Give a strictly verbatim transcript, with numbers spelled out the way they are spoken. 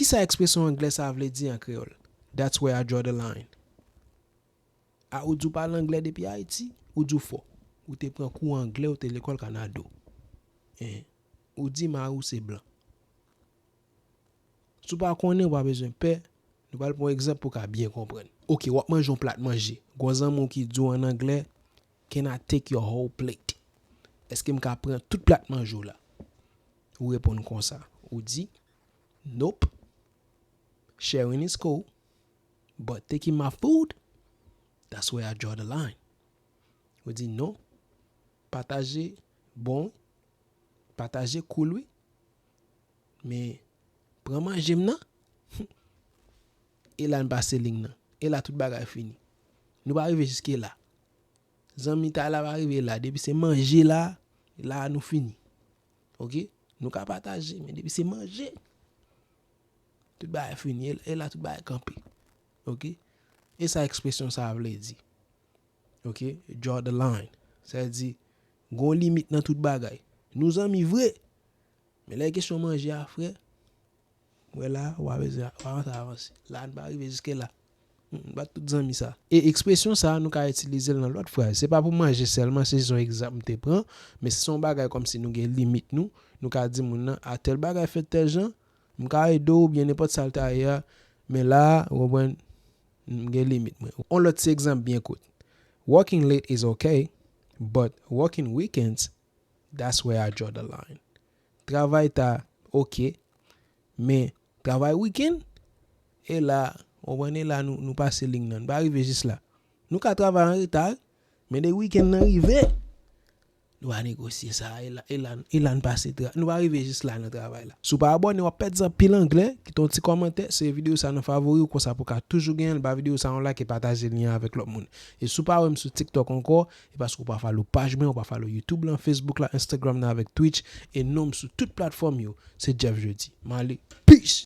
Kisa ekspresyon anglè sa vle di an kreyòl? That's where I draw the line. A, ou di w pale anglè depi Ayiti, ou di w fò. Ou te pran kou anglè, ou te lekòl Kanada. Hein. Ou di mari w se blan. Si w pa konnen, ou pa bezwen pè. Nou pral pran yon egzanp pou w ka byen konprann. Oke, w ap manje yon plat manje. Gon zanmi w ki di w an anglè, "Can I take your whole plate?" Èske m ka pran tout plat manje w la? Ou reponn konsa. Ou di, "Nope. Sharing is cool, but taking my food, that's where I draw the line." Ou di, "Non, pataje bon, pataje cool wi, men pran manje m nan." E la n pase liy nan. E la tout bagay fini. Nou pa rive jiske la. Zanmitay la pa rive la. Depi se manje la, la nou fini. Oke? Nou ka pataje, men depi se manje, tout bagay fini. E, e la tout bagay kanpe. Oke? E sa ekspresyon sa vle di. Oke? Draw the line. Sa vle di, gon limit nan tout bagay. Nou zanmi vre. Men lè kesyon manje a, frè, m wè la, w pa bezwen, w pa antre avanse. La, n pa rive jiske la. Hmm, n pa tout zanmi sa. E ekspresyon sa, nou ka itilize l nan lòt fraz. Se pa pou manje sèlman, se jis yon egzanp m te pran, men se yon bagay kòmsi nou gen limit nou. Nou ka di moun nan, "A, tèl bagay fèt tèl jan, m ka ede w oubyen nenpòt sa l ta ye a, men la, ou konprann, m gen limit mwen." On lòt ti egzanp byen kout. "Working late is okay, but working weekends, that's where I draw the line." Travay ta oke, men travay wikenn, e la, ou konprann, e la nou, nou pase liy nan. Nou pa rive jis la. Nou ka travay an reta, men de wikenn nan rive, nou pa negosye sa, e la, e la, e la n pase tra-, nou pa rive jis la nan travay la. Si w pa abòne, w ap pèdi anpil anglè, kite yon ti kòmantè, sere videyo sa nan favori w, konsa pou w ka toujou genyen l, ba videyo sa yon like e pataje lyen an avèk lòt moun. E si w pa wè m sou TikTok ankò, e paske w pa follow paj mwen, w pa follow YouTube lan, Facebook la, Instagram nan avèk Twitch, e non m sou tout platfòm yo, se Jeff Jeudi. M ale.